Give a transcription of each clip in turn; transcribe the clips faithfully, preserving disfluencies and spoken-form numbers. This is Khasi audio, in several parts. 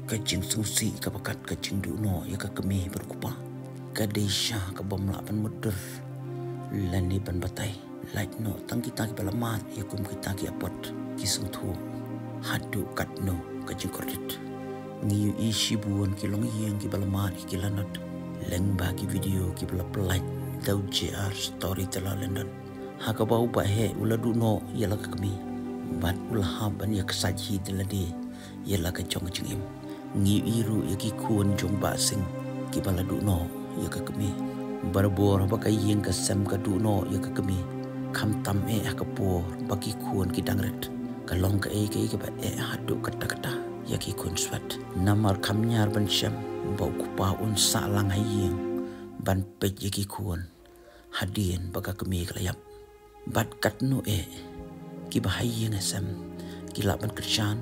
Ka jingsngewsih kaba kat ka jingduh noh ïa ka kmie bad u kpa ka dei shisha ka bym lah ban mutdur lane ban batai. Lait noh tang kita kiba la mad ïa kum kita ki apot ki sngewthuh. Haduh katno ka jingkordit. Ngi ïohi shibun ki longïing kiba la mad ïa ki lanot lyngba ki video kiba la pynlait da u J R Storyteller London. Ha kaba u baheh u la duh noh ïa la ka kmie bad u la hap ban ïa ksait hi da lade ïa la ka jong ka jingim. Ngi ïohi ruh ïa ki khun jong Bah Sing kiba la duh noh ïa ka kmie. Barabor haba ka ïing ka sem ka duh noh ïa ka kmie, khamtam eh ha ka por ba ki khun ki dang rit, ka long kaei kaei kaba eh haduh katta katta ïa ki khun swet. Namar kam ñiar ban shem ba u kpa un sah lang ha ïing ban peit ïa ki khun hadien ba ka kmie ka la ïap. Bad katno eh kiba ha ïing ha sem ki lah ban kyrshan,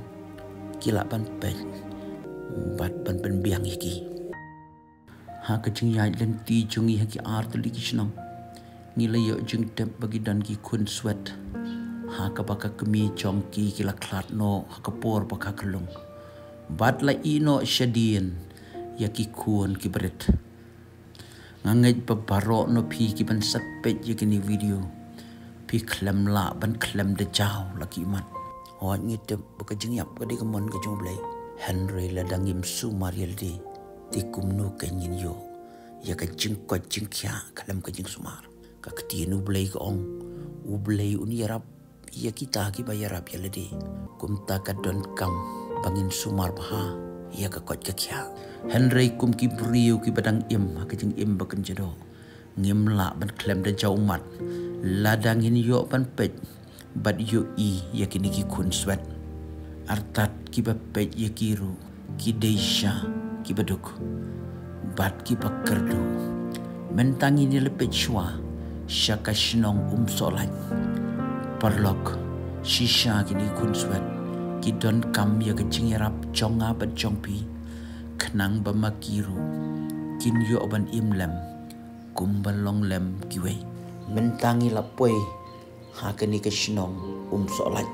ki lah ban peit bad ban pynbiang ïa ki. Ha ka jingïaid lynti jong ngi ha ki ar tylli ki shnong, ngi la ïoh jingtip ba ki don ki khun swet ha kaba ka kmie jong ki ki la khlad noh ha ka por ba ka khyllung bad la ïeh noh shadien ïa ki khun kiba rit. Nga ngeit ba baroh na phi kiban sa peit ïa kine video phi khlem lah ban khlem da jaw la ki mat. Hooid, ngi tip ba ka jingïap ka dei ka mon ka jong U Blei. Hynrei lada ngim sumar ïa lade, te kumno kein ngin ïoh ïa ka jingkoit jingkhiah khlem ka jingsumar? Ka ktien U Blei ka ong, U Blei un ïarap ïa kita kiba ïarap ïa lade. Kumta ka donkam ba ngin sumar bha ïa ka koit ka khiah. Hynrei kum ki briew kiba dang im ha ka jingim ba kynjado, ngim lah ban khlem da jaw ummat lada ngin ïoh ban peit bad ïohi ïa kine ki khun swet. Artat kiba peit ïa ki ruh ki dei shisha kiba duk bad kiba kyrduh. Mynta ngin ïa leit peit shuwa sha ka shnong Umsohlait. Paralok, shisha kine ki khun swet ki donkam ïa ka jingïarap jong nga bad jong phi, khnang ba ma ki ruh kin ïoh ban im lem kumba long lem kiwei. Mynta ngi la poi ha kane ka shnong Umsohlait.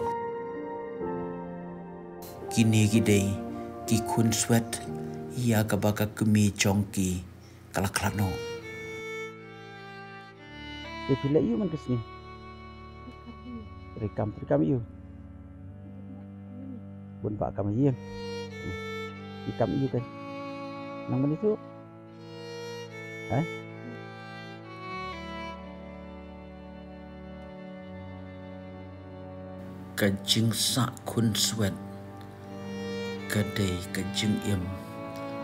Kine ki dei ki khun swet ïa kaba ka kmie jong ki ka la khlad noh. Te phi leh aïu man ka sngi? Treikam, treikam aïu? Bun ba kam ïing. Phi kam aïu kan? Nang mane tu? Hah? Ka jingsah khun swet ka dei ka jingim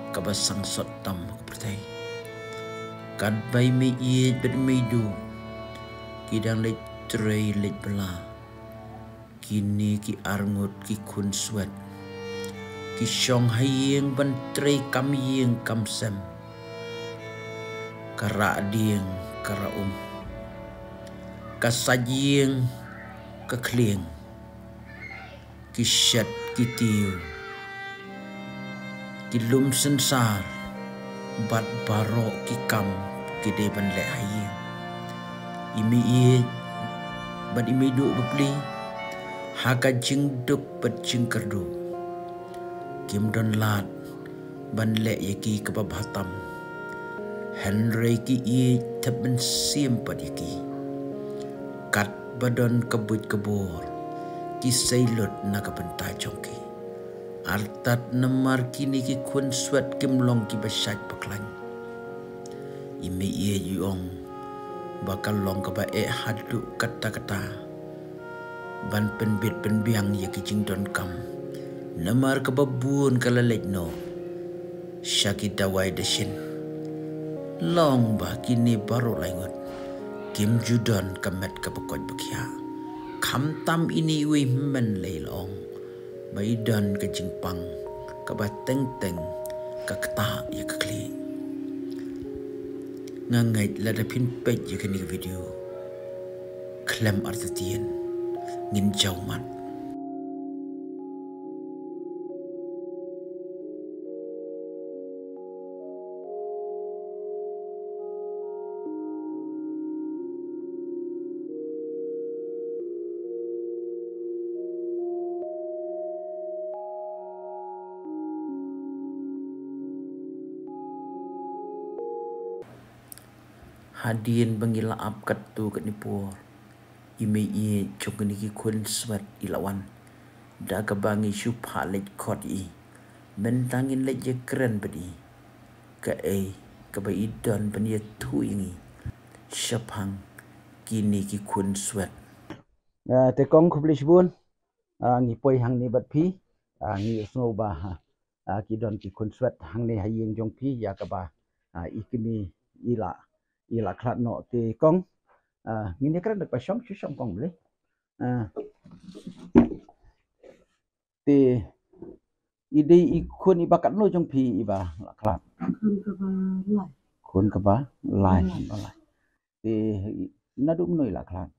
kaba sangsot tam ha ka pyrthei. Katba i mei ïeit bad i mei duh ki dang leit trei leit bylla, kine ki arngut ki khun swet ki shong ha ïing ban trei kam ïing kam sem. Ka rah dieng ka rah um, ka sait ïing ka khlieng, ki shet ki tiew, ki lum synsar bad baroh ki kam ki dei ban leh ha ïing. I mei ïeit bad i mei duh bapli ha ka jingduk bad jingkyrduh. Kim don lad ban leh ïa ki kaba bha tam, hynrei ki ïeit thep mynsiem pat ïa ki. Katba don ka buit ka bor ki sei lut na ka bynta jong ki. Artat namar kine ki khun swet kim long kiba shait ba khlaiñ. I mei ïeit i ong ba ka long kaba eh haduh katta katta ban pynbit pynbiang ïa ki jingdonkam, namar kaba bun ka la leit noh sha ki dawai dashin. Long ba kine baroh lai ngut kim ju don ka met kaba koit ba khiah. Khamtam ine iwei hynmen lei la ong ba i don ka jingpang kaba teng teng ka ktah ïa ka khlieh. Nga ngeit lada phin peit ïa kane ka video khlem artatien ngin jaw ummat. Hadien ba ngi la ap katto katne por, i mei i jong kine ki khun swet i la wan. Da kaba ngi shu phah leit khot ïa i. Mynta ngin leit ïakren bad i. Kaei kaba i don ban ïathuh ïa ngi shaphang kine ki khun swet. Ah, te kong khublei shibun. Ah, ngi poi hangne bad phi. Ah, ngi sngew ba ha. Ah, ki don ki khun swet hangne ha ïing jong phi ïa kaba. Ah, i kmie i la i la khlad noh te kong. Ah, ngin ïakren da kaba shong shu shong kong blei. Ah. Te i dei i khun iba katno jong phi iba la khlad? Khun kaba lai. Khun kaba lai. Lai. Ba lai. Te i- naduh mynno i la khlad?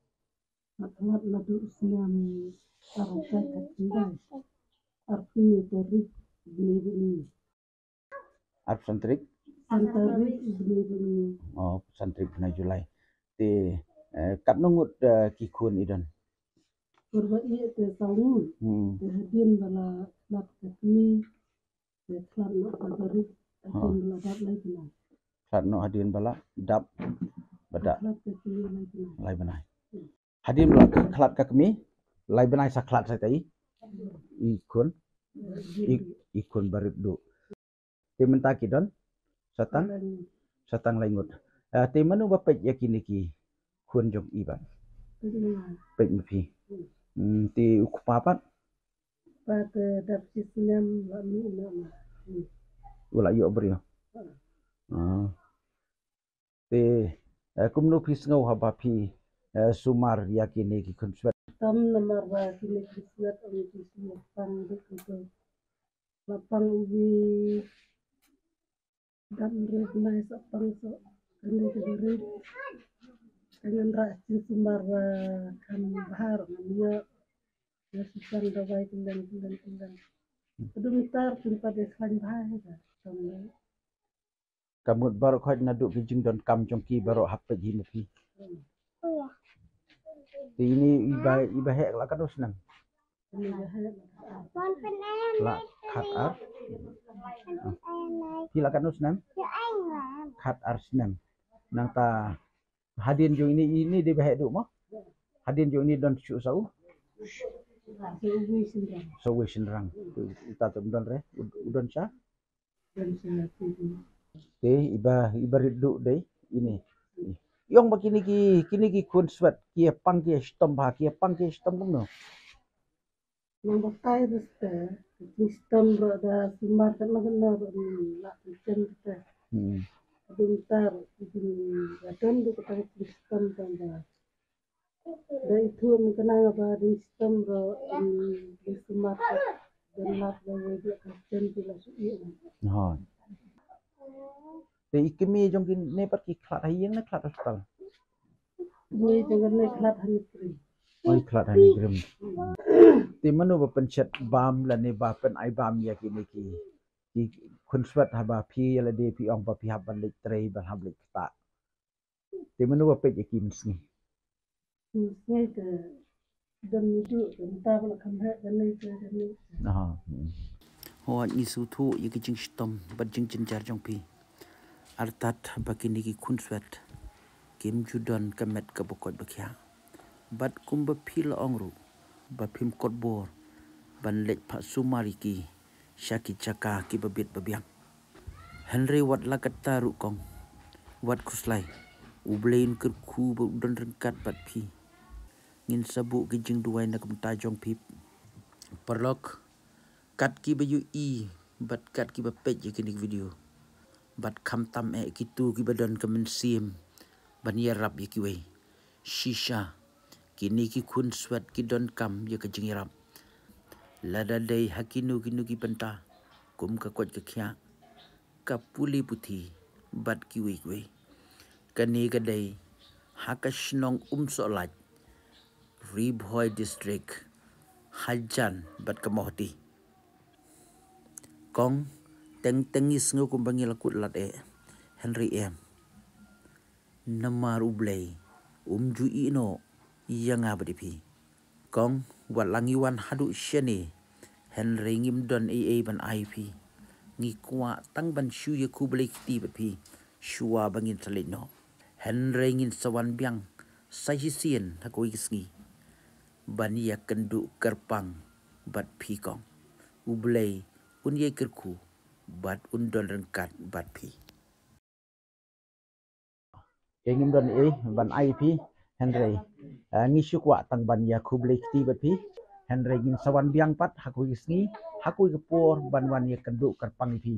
La khlad naduh snem arphew tarik, arphew tarik bnai bnai. Arphew san tarik? San tarik bnai bnai. Oh, san tarik bnai July. Te eh, katno ngut eh, ki khun i don? Kor ba ïa te saw ngut. Hmm. Te hadien ba la khlad ka kmie. Te khlad noh ka tarik. Ha. Hadien ba la dap lai bnai. Khlad noh hadien ba la dap ba dap. Khlad ka kmie lai bnai. Lai bnai. Hmm. Hadien ba la khlad ka kmie lai bnai sa khlad sa tai. I khun. I, i khun barit duh. Te mynta ki don? Satang? Satang lai ngut. Ah, te mano ba peit ïa kine ki khun jong i ba? Peit ma phi. Hmm, te u kpa pat? Pat, eh, dap shi snem la mih noh. Hmm. U la ïoh briew. Ah. Te eh, kumno phi sngew haba phi eh, sumar ïa kine ki khun swet? Tam namar ba kine ki swet ong ki sumar pang dik ito. La pang ubi dam re bnai sa pang so. Kane ka rit. Ka ngan ra chin sumar ba kham bha ngan ïa. Ïa shisang dawai kyndang kyndang kyndang. Ka dum tar pyn pat ïa khlaiñ bha ïa ka. Tam le. Ka mut baroh khoit naduh ki jingdonkam jong ki baroh hap peit hi ma phi. Te ine iba iba heh la katno snem? La khat ar. Phi la katno snem? Khat ar snem. Nangta hadien jong ine ine dei ba heh duh mo? Hadien jong ine don shu sa u? Sa uwei shynrang. Uta te um don re. U don sha? Te iba iba rit duh dei ine. I ong ba kine ki kine ki khun swet ki ïa pang ki ïa shitom bha ki ïa pang ki ïa shitom kumno? Nang batai reste ki shitom ro da sumar kan nang nang ro la chen te. Hmm. Dum tar ki atan du kata ki shitom kan da. Dei thum kena ba dei stem ro dei sumat. Dan lat ba wei dia kan chen ti la su i. Hoi. Te i kmie jong kine pat ki khlad ha ïing ne khlad hospital? Kmie jong kine khlad ha ni krim. Oi khlad ha ni krim. Te mano ba pynshet bam lane ba pyn ai bam ïa kine ki ki khun swet haba phi ïa lade phi ong ba phi hap ban leit trei ban hap leit kata. Te mano ba peit ïa ki mynsngi? Mynsngi ka dang ni tu ka mynta ba la kham heh ka ni ka ka ni. Aha. Hooid ngi sngewthuh ïa ki jingshitom bad jingjynjar jong phi. Artat ba kine ki khun swet kim ju don ka met kaba koit ba khiah. Bad kumba phi la ong ruh ba phim kot bor ban leit phah sumar ïa ki sha ki jaka kiba bit ba biang. Hynrei wat la katta ruh kong, wat khuslai, U Blei un kyrkhu ba u don ryngkat bad phi. Ngin sa buh ki jingduwai na ka bynta jong phi. Paralok, kat kiba ïohi bad kat kiba peit ïa kine ki video, bad khamtam eh kito kiba don ka mynsiem ban ïarap ïa kiwei. Shisha kine ki khun swet ki donkam ïa ka jingïarap. Lada dei ha kino kino ki bynta kum ka koit ka khiah, ka pule puthi bad kiwei kiwei. Kane ka dei ha ka shnong Umsohlait, Ri Bhoi District, hajan bad ka Mawhati. Kong, teng teng ngi sngew kumba ngi la kut lad eh, hynrei em. Namar U Blei um ju ïehnoh ïa nga bad ïa phi. Kong, wat la ngi wan haduh shane, hynrei ngim don ei ei ban ai phi. Ngi kwah tang ban shu ïakhublei kti bad phi shuwa ba ngin sa leit noh. Hynrei ngin sa wan biang sa shisien ha kawei ka sngi ban ïakynduh kyrpang bad phi kong. U Blei un ïai kyrkhu bad un don ryngkat bad phi. Te ngim don ei ban ai phi, hynrei, ah, ngi shu kwah tang ban ïa khublei kti bad phi, hynrei ngin sa wan biang pat ha kawei ka sngi, ha kawei ka por ban wan ïakynduh kyrpang ïa phi.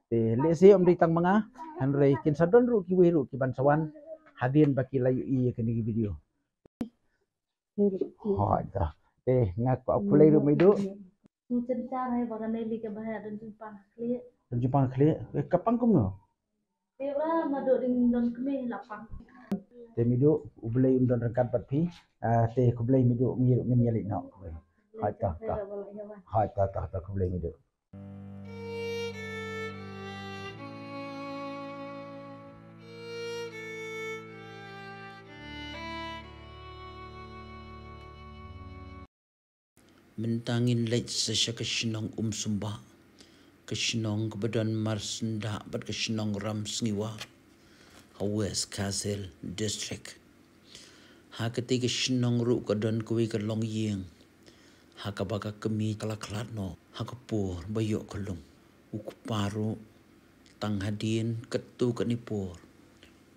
Te lehse ym dei tang ma nga, hynrei kin sa don ruh kiwei ruh ki ban sa wan hadien ba ki la ïohi ïa kane ka video. Hooid, te nga kwah pule ruh Meiduh. Ngi cyntar hai ba ka Nelly ka ba ha don jingpang khlieh. Don jingpang khlieh. Eh, ka pang kumno? Te bra ma dok ding don kmie la pang. Te Meiduh, U Blei un don ryngkat bad phi. Ah, te khublei Meiduh, ngi ruh ngin ïa leit noh. Hooid, ta, ta. Hooid, ta, ta, ta, khublei Meiduh. Mynta ngin leit sa sha ka shnong Umsumba, ka shnong kaba don marsyndah bad ka shnong Ramsngiwa ha West Khasi Hills District. Ha katei ka shnong ruh ka don kawei ka longïing ha kaba ka kmie ka la khlad noh ha ka por ba ïoh khyllung. U kpa ruh tang hadien katto katne por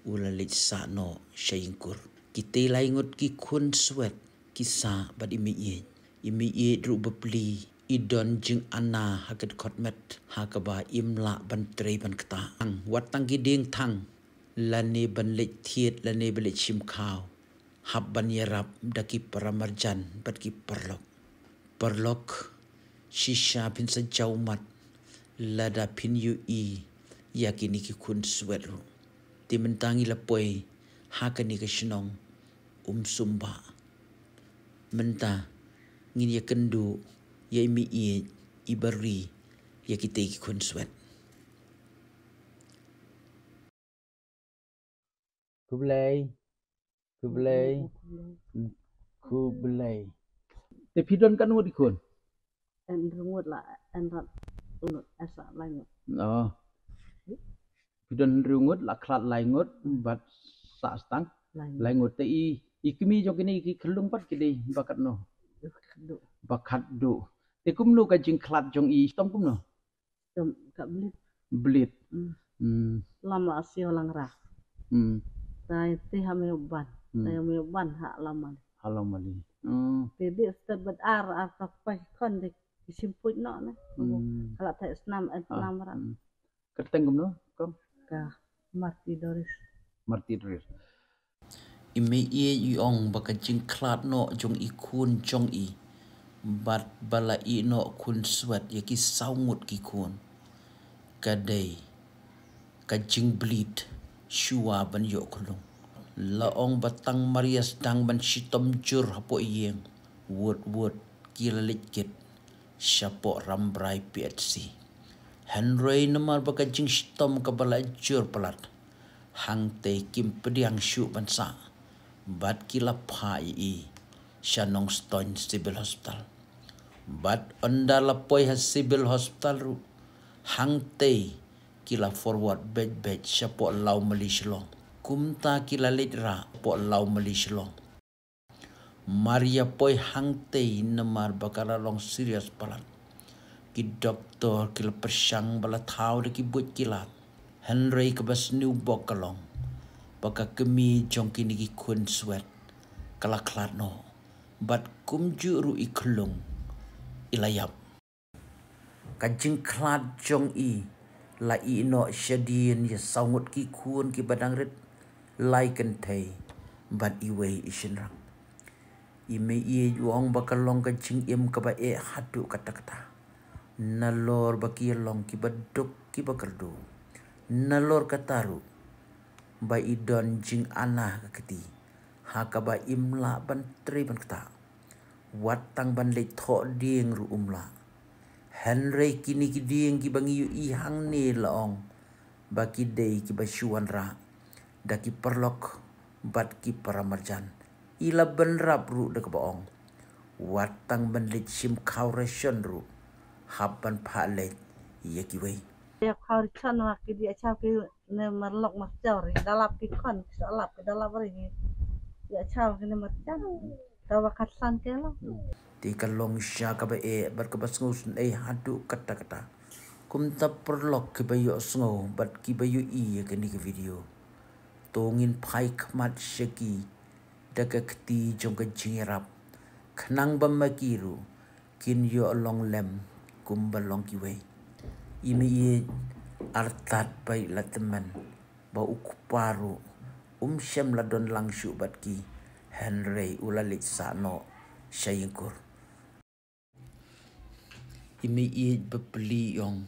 u la leit sah noh sha ïing kur. Kitei lai ngut ki khun swet ki sah bad i mei ïeit. I mei ïeit ruh bapli i don jingana ha ka dkhot met ha kaba im lah ban trei ban ktah. Wat tang ki dieng thang lane ban leit thied lane ban leit shim khaw, hap ban ïarap da ki paramarjan bad ki paralok. Paralok, shisha phin sa jaw mat lada phin ïohi ïa kine ki khun swet ruh. Te mynta ngi la poi ha kane ka shnong Umsumba. Mynta ngin ïakynduh ïa i mei ïeit iba ri ïa kitei ki khun swet. Khublei. Khublei. Khublei. Te phi don katno ngut i khun? Hynriew ngut la, hynriew ngut, eh, sah lai ngut. Oh. Phi don hynriew ngut, la khlad lai ngut bad sah tang lai ngut. Lai ngut. Te i, i kmie jong kine ki khyllung pat ki dei ba katno? Ba khatduh. Ba khatduh. Te kumno ka jingkhlad jong i, shitom kumno? Shitom ka bleed. Bleed. Hmm. Hmm. Lama sio lang ra. Hmm. Tai te ha Mawban. Hmm. Tai ha Mawban ha Lawmali. Ha Lawmali. Hmm. Te dei stad bad ar, ar ka pai kon de ki shim puit noh ne. Hmm. Ka la theh snam, eh, ah, snam ra. Hmm. Kyrteng kumno, kong? Ka Marti Doris. Marti Doris. I mei ïeit i ong ba ka jingkhlad noh jong i khun jong i bad ba la ïeh noh khun swet ïa ki saw ngut ki khun ka dei ka jingbleed shuwa ban ïoh khyllung. La ong ba tang mar ïa sdang ban shitom jur hapoh ïing, wut wut ki la leit kit shapoh Rambrai P H C. Hynrei namar ba ka jingshitom kaba la jur palat, hangtei kim pdiang shuh ban sah bad ki la phah ïa i sha Nongstoiñ Civil Hospital. Bad ynda la poi ha Civil Hospital ruh, hangtei ki la forward beit beit shapoh Lawmali Shillong. Kumta ki la leit rah shapoh Lawmali Shillong. Mar ïa poi hangtei namar ba ka la long serious palat. Ki doktor ki la pyrshang ba la thaw da ki buit ki lad. Hynrei kaba sniew bok ka long ba ka kmie jong kine ki khun swet ka la khlad noh bad kumjuh ruh i khyllung i la ïap. Ka jingkhlad jong i la ïeh noh shadien ïa saw ngut ki khun kiba dang rit, lai kynthei bad iwei i shynrang. I mei ïeit u ong ba ka long ka jingim kaba eh haduh katta katta. Nalor ba ki ïa long kiba duk kiba kyrduh. Nalor kata ruh ba i don jingana ha ka kti ha kaba im lah ban trei ban ktah. Wat tang ban leit thoh dieng ruh um lah. Hynrei kine ki dieng kiba ngi ïohi hangne la ong ba ki dei kiba shu wanrah da ki paralok bad ki paramarjan. I la bynrap ruh da kaba ong wat tang ban leit shim khaw ration ruh hap ban phah leit ïa kiwei. Ïa khawri chon wa ki di achaw ki ne marlok marchaw ri dalap ki khon ki dalap ki dalap ri. Ïa achaw ki ne marchaw. Ka wa khatsan ke lo. Te ka long sha kaba eh bad kaba sngewsynei haduh katta katta. Kumta paralok kiba ïohsngew bad kiba ïohi ïa kane ka video, to ngin phai khmat sha ki da ka kti jong ka jingïarap, khnang ba ma ki ruh kin ïoh long lem kumba long kiwei. I mei artat ba i la tymmen ba u kpa ruh um shym la don lang shuh bad ki, hynrei u la leit sah noh sha ïingkur. I mei bapli i ong,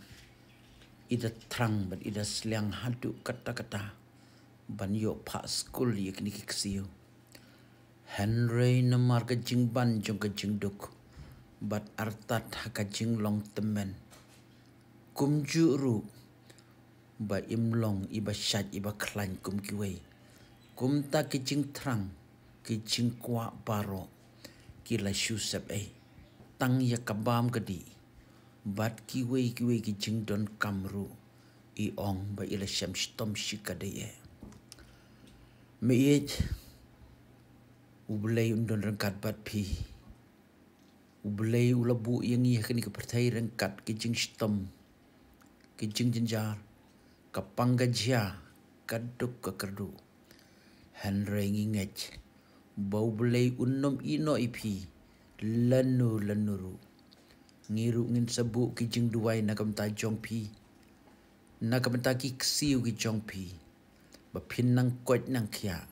i da thrang bad i da sliang haduh katta katta ban ïoh phah skul ïa kine ki ksiew. Hynrei namar ka jingban jong ka jingduk bad artat ha ka jinglong tymmen, kumjuh ruh ba im long iba shait iba khlaiñ kum kiwei. Kumta ki jingthrang, ki jingkwah baroh ki la shu sep ei. Tang ïa ka bam ka dih bad kiwei kiwei ki jingdonkam ruh i ong ba i la shem shitom shikatdei eh. Mei, U Blei un don ryngkat bad phi. U Blei u la buh ïa ngi ha kane ka pyrthei ryngkat ki jingshitom, ki jingjynjar, ka pang ka jia, ka duk ka kyrduh. Hynrei ngi ngeit ba U Blei un nym ïehnoh ïa phi lano lano ruh. Ngi ruh ngin sa buh ki jingduwai na ka bynta jong phi, na ka bynta ki ksiew ki jong phi, ba phin nang koit nang khiah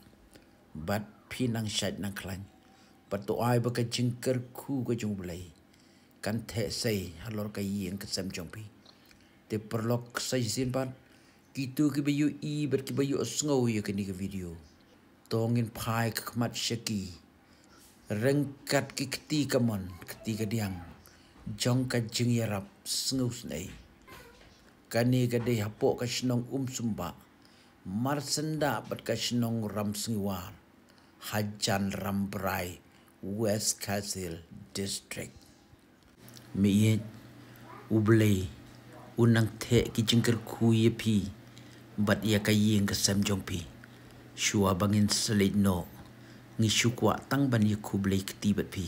bad phin nang shait nang khlaiñ. Bad to ai ba ka jingkyrkhu ka jong U Blei kan theh sei halor ka ïing ka sem jong phi. Te paralok, sa shisien pat, kito kiba ïohi bad kiba ïohsngew ïa kane ka video, to ngin phai khmat sha ki ryngkat ki kti kamon kti kadiang jong ka jingïarap sngewsynei. Kane ka dei hapoh ka shnong Umsumba, marsyndah bad ka shnong Ramsngiwar, hajan Rambrai, West Khasi Hills District. Mei, U Blei un nang theh ki jingkyrkhu ïa phi bad ïa ka ïing ka sem jong phi. Shuwa ba ngin sa leit noh, ngi shu kwah tang ban ïakhublei kti bad phi.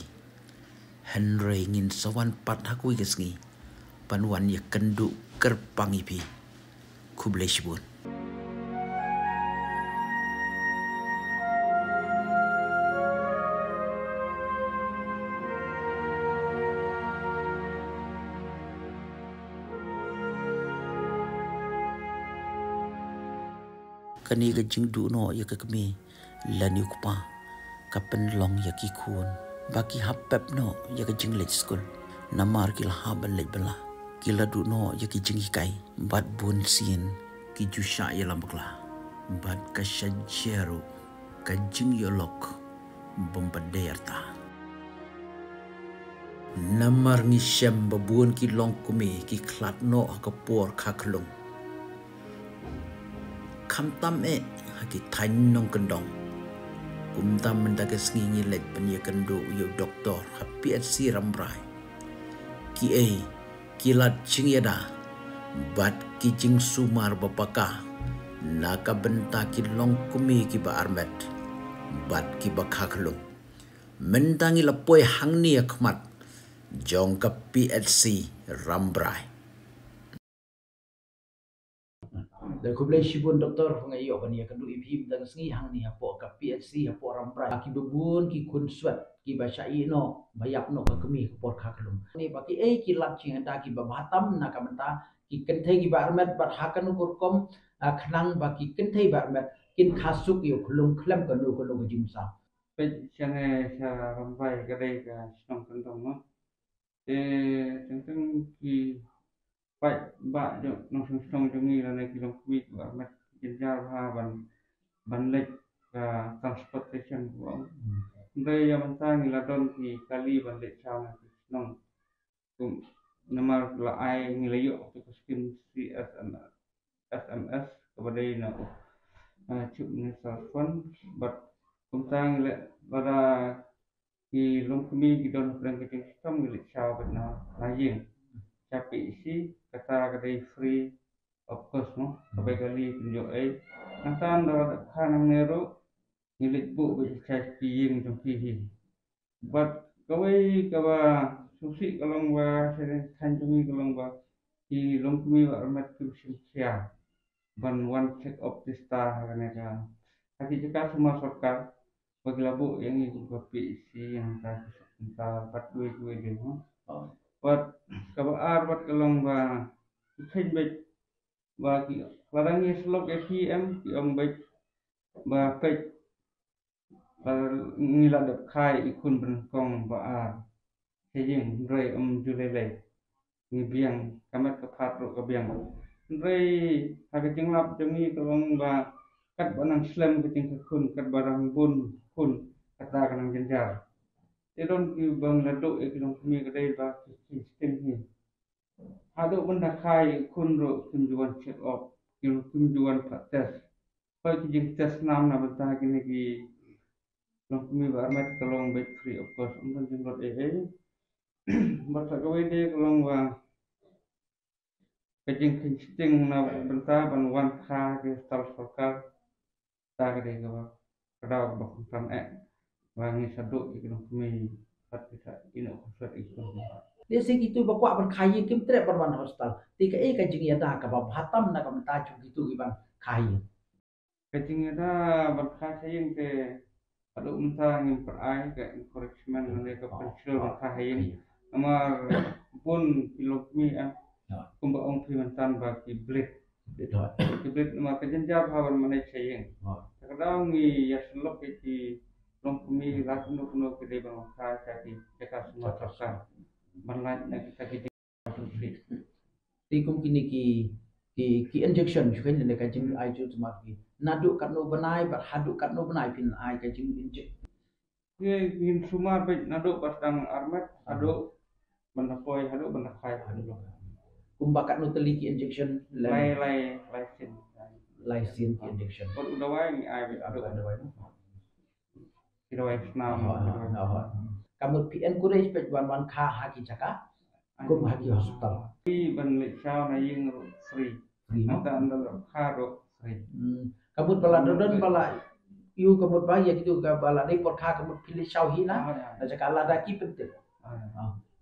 Hynrei ngin sa wan pat ha kawei ka sngi ban wan ïakynduh kyrpang ïa phi. Khublei shibun. Kane ka jingduh noh ïa ka kmie lane u kpa ka pynlong ïa ki khun ba ki hap pep noh ïa ka jingleit skul, namar ki la hap ban leit bylla. Ki la duh noh ïa ki jinghikai bad bun sien ki ju shah ïalam bakla. Bad ka shah jia ruh ka jingïalok bym pat dei arta. Namar ngi shem ba bun ki longkmie ki khlad noh ha ka por kha khlung, khamtam eh ha ki thaiñ nongkyndong. Kumta mynta ka sngi ngi leit ban ïakynduh ïa u doktor ha P H C Rambrai. Kiei ki lad jingïada bad ki jingsumar ba paka na ka bynta ki longkmie kiba armet bad kiba kha khlung. Mynta ngi la poi hangne ha khmat jong ka P H C Rambrai. Da khublei shibun doktor, nga ïoh ban ïakynduh ïa phi mynta ka sngi hangne hapoh ka P H C hapoh Rambrai. Kiba bun ki khun swet kiba shah ïeh noh, ba ïap noh ka kmie ka por kha khlung. Ni ba kiei ki lad jingïada kiba bha tam na ka bynta ki kynthei kiba armet bad ha kano ka rukom, ah, khnang ba ki kynthei ba armet kin kha suk ïa u khlung khlem kano kano ka jingmynsaw. Peit sha ne sha Rambrai ka dei ka shnong kyndong noh. Te teng teng ki paidbah jong nongshong shnong jong ngi lane ki longkmie kiba armet jynjar bha ban, ban leit ka transportation ba ong. Hynrei ïa mynta ngi la don ki kali ban leit sha na ki shnong. Kum namar la ai ngi la ïoh tu ka skim C S M S, kaba dei na u, eh, Chief Minister's Fund, bad kumta ngi leh lada ki longkmie ki don hapdeng ka jingshitom ngi leit sha beit na, na ïing. Sha P H C, kata ka dei free course mo, ka bai kali pynjok ei. Nangta da la dep kha nangne ruh, ngi leit buh beit sha ki ïing jong phi hi. Bad kawei kaba sngewsih ka long ba, sha thaiñ jong ngi ka long ba, ki longkmie ba armet kim shim khia ban wan check up tista ha kane ka, ha ki jaka sumar sorkar, ba ki la buh ïa ngi kum ka P H C, ïa ngi ka ki suk nta, bad kiwei kiwei de, ha. Bad kaba ar bad ka long ba, ki kheiñ beit ba ki, lada ngi sylok ïa P M, ki ong beit ba peit, ba ngi la dep kha ïa i khun pynlong ba ar sha ïing, hynrei ym ju lei lei. Ngi biang, ka met ka phad ruh ka biang. Hynrei ha ka jinglap jong ngi ka long ba katba nang slem ka jingkha khun, katba nang bun khun, kata ka nang jynjar. Te don kiba ngi la duh ïa ki longkmie ka dei ba ki kheiñ sting hi. Haduh ban da kha ïa i khun ruh kim ju wan check up, kim, kim ju wan pat test. Hooid, ki jingtest nam na bynta kine ki longkmie ba armet ka long beit free of cost, ym don jinglot ei ei. Bad sa kawei de ka long ba ka jingkheiñ sting na bynta ban wan kha ki hospital sorkar, ta ka dei kaba, ka daw kaba kongsan eh, ba ngi sa duh ïa ki longkmie, bad ki sa ïehnoh khuslai ïa ki longkmie. Lehse kitu ba kwah ban kha ïing kim treh ban wan hospital. Te kaei ka jingïada kaba bha tam na ka bynta jong kitu ki ban kha ïing? Ka jingïada ban kha sha ïing te haduh mynta ngim pat ai ka encouragement lane ka pynshlur ban kha ha ïing. Namar bun ki longkmie, eh, kumba ong phi mynta ba ki bleed. Ki bleed namar ka jynjar bha ban manage sha ïing. Te ka daw ngi ïa sylok ïa ki longkmie la kumno kumno ki dei ban wan kha sha ki jaka sumar sorkar. Ban lait na kita ki Te kum kine ki, ki, ki injection, shu kane ka jingai jingmut ki. Naduh katno bnai, bad haduh katno bnai phin ai ka jing inject? Ngi, ngin sumar beit naduh ba sdang armet, haduh ban da poi, haduh ban da kha. Kumba katno tylli ki injection? Lai, lai, lai sien. Lai sien ki injection. Bad u dawai ngi ai beit haduh. Dawai. Ki dawai snam. Ka mut phi encourage beit ban wan kha ha ki jaka kum ha ki hospital. Phi ban leit shaw na ïing ruh free. Free mo? Nangta ynda la kha ruh free. Ka mut ba la don ba la ïoh, ka mut ba ïa kitu ka ba la dei por kha ka mut phi leit shaw hi na. Na jaka lada ki pyntip.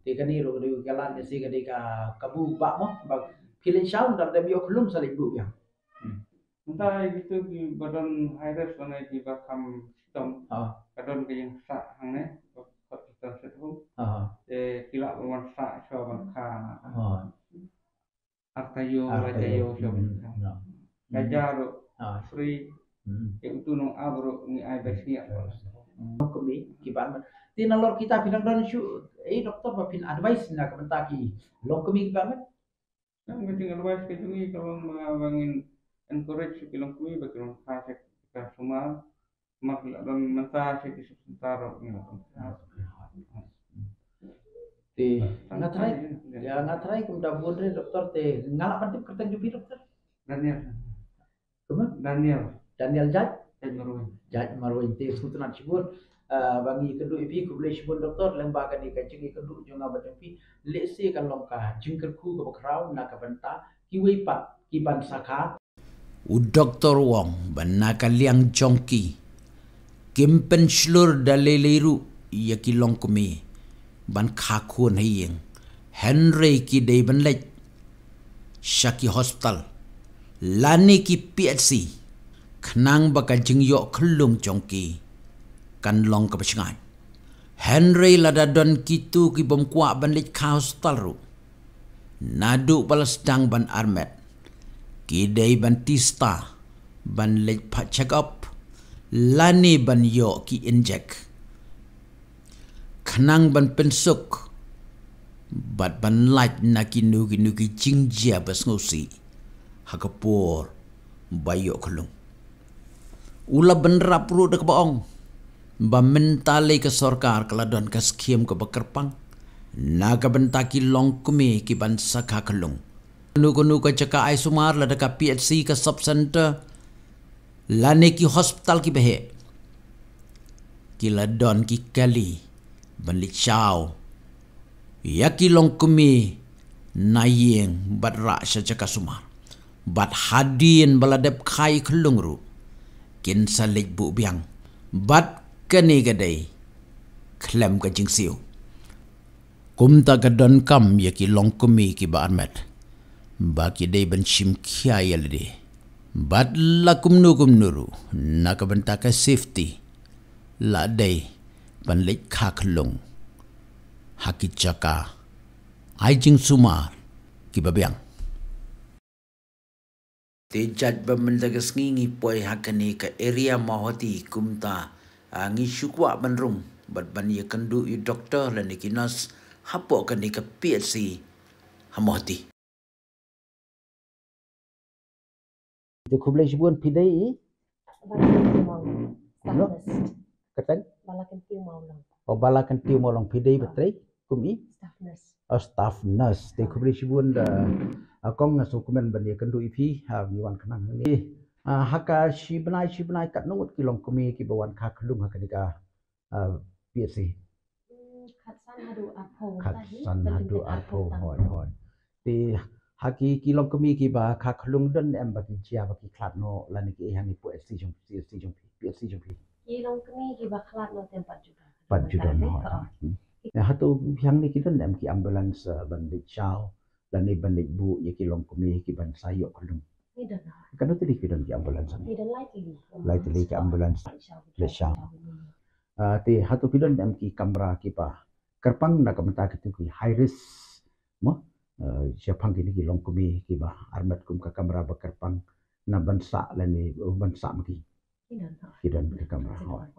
Te kane ruh ka dei ka lad ne si ka dei ka kabu ba mo ba phi leit shaw ynda dep ïoh khlung sa leit buh biang. Mynta ïa kitu kiba don high risk lane kiba kham shitom. Ka don ka ïing sah hangne, ka khot kita shet home. Te ki lah ban wan sah shuwa ban kha. Ar taïew, lai taïew shuwa ban kha. Ka ja ruh free. Te utu nongap ruh ngi ai bai sngi. Longkmie kiba armet. Te nalor kita phi dang don shuh, eh, doktor, ba phin advice na ka bynta ki longkmie kiba armet? Ka jing advice ka jong ngi ka long ba, ba ngin encourage ki longkmie ba ki long kha sha ka sumar. Namar ki la don mynta sha ki sub center ruh ngi la don. Te nga tharai, ïa nga tharai kumta bun re doktor, te nga lah ban tip kyrteng jong phi doktor? Daniel. Kumno? Daniel. Daniel Jait? Jait Marwei. Jait Marwei. Te sngewtynnat shibun. Ah, ba ngi ïakynduh ïa phi, khublei shibun doktor, lyngba kane ka jingïakynduh jong nga bad jong phi. Lehse kan long ka jingkyrkhu kaba khraw na ka bynta kiwei pat ki ban sa kha. U doktor u ong ba na ka liang jong ki, kim pynshlur da lei lei ruh ïa ki longkmie ban kha khun ha ïing, hynrei ki dei ban leit sha ki hospital lane ki P H C khnang ba ka jingïoh khyllung jong ki kan long kaba shngaiñ. Hynrei lada don kitu ki bym kwah ban leit kha hospital ruh, naduh ba la sdang ban armet, ki dei ban tista, ban leit phah check up lane ban ïoh ki injek, khnang ban pynsuk bad ban lait na kino kino ki jingjia ba sngewsih ha ka por ba ïoh khyllung. U la bynrap ruh da kaba ong ba mynta lei ka sorkar ka la don ka skhim kaba kyrpang na ka bynta ki longkmie ki ban sa kha khyllung. Kano kano ka jaka ai sumar, lada ka P H C, ka sub center lane ki hospital kiba heh, ki la don ki kali ban leit shaw ïa ki longkmie na ïing bad rah sha jaka sumar. Bad hadien ba la dep kha ïa ka lung ruh, kin sa leit buh biang. Bad kane ka dei khlem ka jingsiew. Kumta ka donkam ïa ki longkmie kiba armet ba ki dei ban shim khia ïa lade. Bad la kumno kumno ruh, na ka bynta ka safety, la dei ban leit kha ka lung ha ki jaka ai jingsumar kiba biang. Te jait ba mynta ka sngi ngi poi ha kane ka area Mawhati, kumta, ah, ngi shu kwah ban rung bad ban ïakynduh ïa u doktor lane ki nurse hapoh kane ka P H C ha Mawhati. Te khublei shibun, phi dei i? Bala Kyntiu Mawlong. Staff nurse. Katang? Bala Kyntiu Mawlong. O, Bala Kyntiu Mawlong, phi dei ba trei kum i? Staff nurse. O, staff nurse. Te khublei shibun da, ah, kong, nga sngewkmen ban ïakynduh ïa phi, ha, ngi wan khnang hangne. Ah, ha ka shi bnai shi bnai katno ngut ki longkmie kiba wan kha ka lung ha kane ka, ah, P H C? Hmm, khatsan haduh arphew. Khatsan haduh arphew, hooid, hooid. Te ha ki, ki longkmie kiba kha ka lung don em ba ki jia ba ki khlad noh lane ki ïa hangne P H C jong, P H C jong phi, P H C jong phi? Ki longkmie kiba khlad noh te em pat ju don. Pat ju don, hooid. Hmm. Ïa, hato hangne ki don em ki ambulance, eh, ban leit shaw lane ban leit buh ïa ki longkmie kiban sa ïoh ka lung? Ngi don, hooid. Katno tylli ki don ki ambulance? Ngi don lai tylli. Lai tylli ki ambulance. Leit shaw. Leit shaw. Ah, te hato ki don em ki kamra kiba kyrpang na ka bynta kito ki high risk, mo? Eh, shaphang kine ki longkmie kiba armet kum ka kamra ba kyrpang na ban sah lane, eh, ban sah ma ki? Ki don, hooid. Ki don ki kamra, hooid.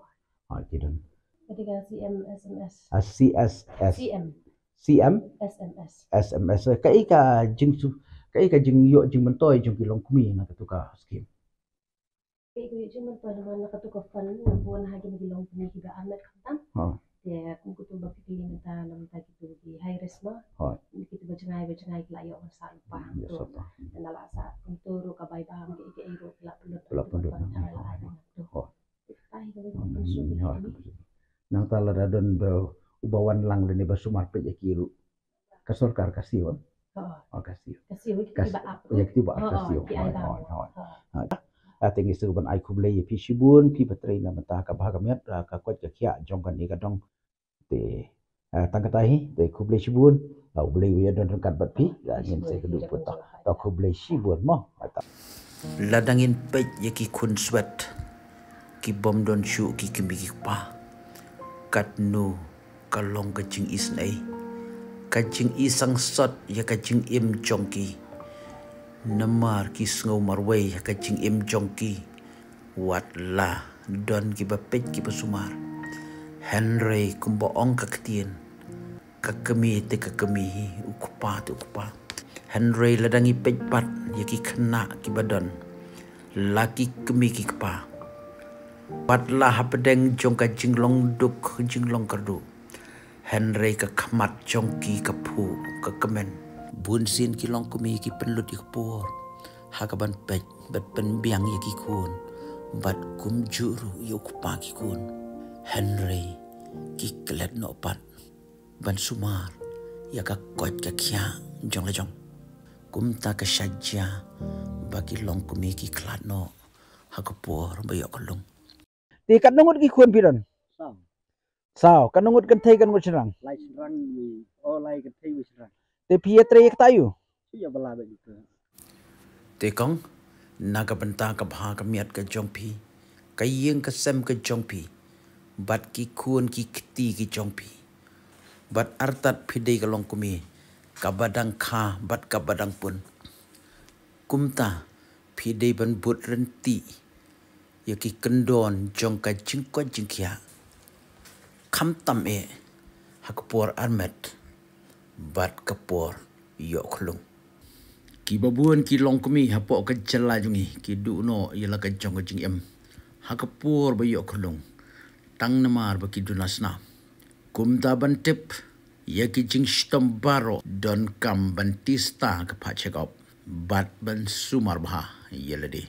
Hooid, ki don. Kata ka C M S M S. Ah, C S S. C M. C M? S M S. S M S. Kaei ka jingsu-, kaei ka jingïoh jingmyntoi jong ki longkmie na kato ka skim? Kaei ka jingmyntoi namar na kato ka fund nga bun ha kine ki longkmie kiba armet khamtam. Ha. Te kum kato ba phi kylli mynta, na mynta kito ki high risk ma. Ha. Kito ba jngai ba jngai ki la ïoh ban sah lypa. Hmm, ïoh sah lypa. Te na la sah kumto ruh ka bai bam kiei kiei ruh ki la pynlut. Ki la pynlut. Te la ai. Ha. Hmm, ha. Nangta lada don ba uba wan lang lane ba sumar peit ïa ki ruh, ka sorkar ka siew, eh? Ha. Oh, ka siew. Ka siew, ïa kito ba ap. Ïa kito ba ap ka siew. Hooid, hooid, hooid. Ha. Ah, te ngi sngewbha ban ai khublei ïa phi shibun, phi ba trei na bynta ka bha ka miat, ah, ka koit ka khiah jong kane ka dong. Te, ah, tang kata hi, te khublei shibun, ah, U Blei u ïadon ryngkat bad phi, ah, ngin sa ïakynduh pat. Te khublei shibun mo. Lada ngin peit ïa ki khun swet, ki bym don shuh ki kmie ki kpa, katno ka long ka jingisynei, ka jingisangsot ïa ka jingim jong ki. Namar ki sngew marwei ïa ka jingim jong ki, wat la don kiba peit kiba sumar. Hynrei kumba ong ka ktien, ka kmie te ka kmie hi, u kpa te u kpa. Hynrei lada ngi peit pat ïa ki khynnah kiba don la ki kmie ki kpa, wat la hapdeng jong ka jinglong duk jinglong kyrduh, hynrei ka khmat jong ki ka phuh ka kmen. Bunsien ki longkmie ki pynlut ïa ka por ha kaban peit bad pynbiang ïa ki khun, bad kumjuh ruh ïa u kpa ki khun. Hynrei ki klet noh pat ban sumar ïa ka koit ka khiah jong la jong. Kumta ka shah jia ba ki longkmie ki khlad noh ha ka por ba ïoh ka lung. Te katno ngut ki khun phi don? Saw. Saw, katno ngut kynthei katno ngut shynrang? Lai shynrang, wi, oh, lai kynthei wi shynrang. Te phi ïatrei ïa kata aiu? Phi ïa bala ba ïa ka. Te kong, na ka bynta ka bha ka miat ka jong phi, ka ïing ka sem ka jong phi, bad ki khun ki kti ki jong phi, bad artat phi dei ka longkmie kaba dang kha bad kaba dang pun. Kumta phi dei ban bud ryntih ïa ki kyndon jong ka jingkoit jingkhiah, khamtam eh ha ka por armet bad ka por ïoh ka lung. Kiba bun ki longkmie hapoh ka jylla jong ngi ki duh noh ïa la ka jong ka jingim ha ka por ba ïoh ka lung, tang namar ba ki duna sna. Kumta ban tip ïa ki jingshitom baroh, donkam ban tista ka phah check up bad ban sumar bha ïa lade.